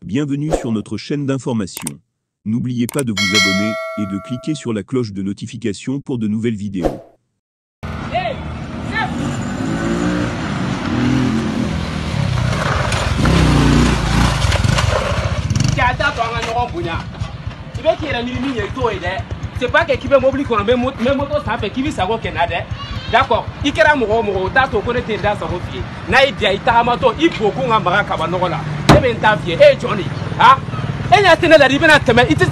Bienvenue sur notre chaîne d'information. N'oubliez pas de vous abonner et de cliquer sur la cloche de notification pour de nouvelles vidéos. Hey, chef. C'est pas que qui veut mobili kɔnɔ n bɛ moto sanfɛ k'i bɛ sago kɛ n na dɛ. D'accord, i kɛra mɔgɔ o mɔgɔ o t'a to ko ne tɛ n da sago f'i ye. N'a y'i diya i tagamatɔ i bokun ka maga kaba nɔgɔ la, ne bɛ n ta f'i ye. E ye jɔn de ye? Han, e ɲɛ tɛ ne la dɛ, i bɛna tɛmɛ i tɛ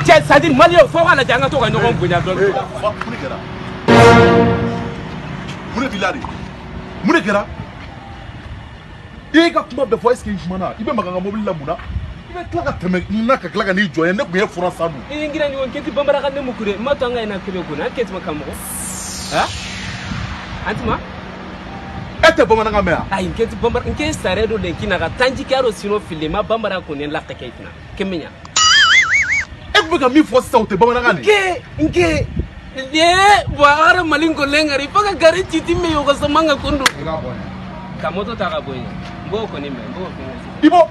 cɛ, c'est à dire maliyɛnw fo k'a lajɛ an ka to ka ɲɔgɔn bonya dɔɔni. Mun de kɛra? Mun de b'i la de? Mun de kɛra? I y'i ka kuma bɛɛ fɔ, est ce que i kumana? I bɛ maga n ka mobili la mun na? I bɛ tila ka tɛmɛ n na ka tila ka n'i jɔ ye, ne tun ye fura san dun. I ngira ɲɔgɔn keti bambara ka ne mu kure ma to an ka ina kebe kun an keti ma kan mɔgɔ ha an tuma. E tɛ bamanankan mɛn yan? Ayi, nketi bambara nke sare do den kina ka tanji karo sino fili ma bambara kun ne la ka kɛ tina kemenya. E tun bɛ ka min fɔ sisan, o tɛ bamanankan de ye? Nke ye bo ara malin ko lengari faka gari titi me yo ka samanga kundu. I ka bɔ yen. Ka moto ta ka bɔ yen, n b'o kɔni mɛn, n b'o fɛn. I bɔ.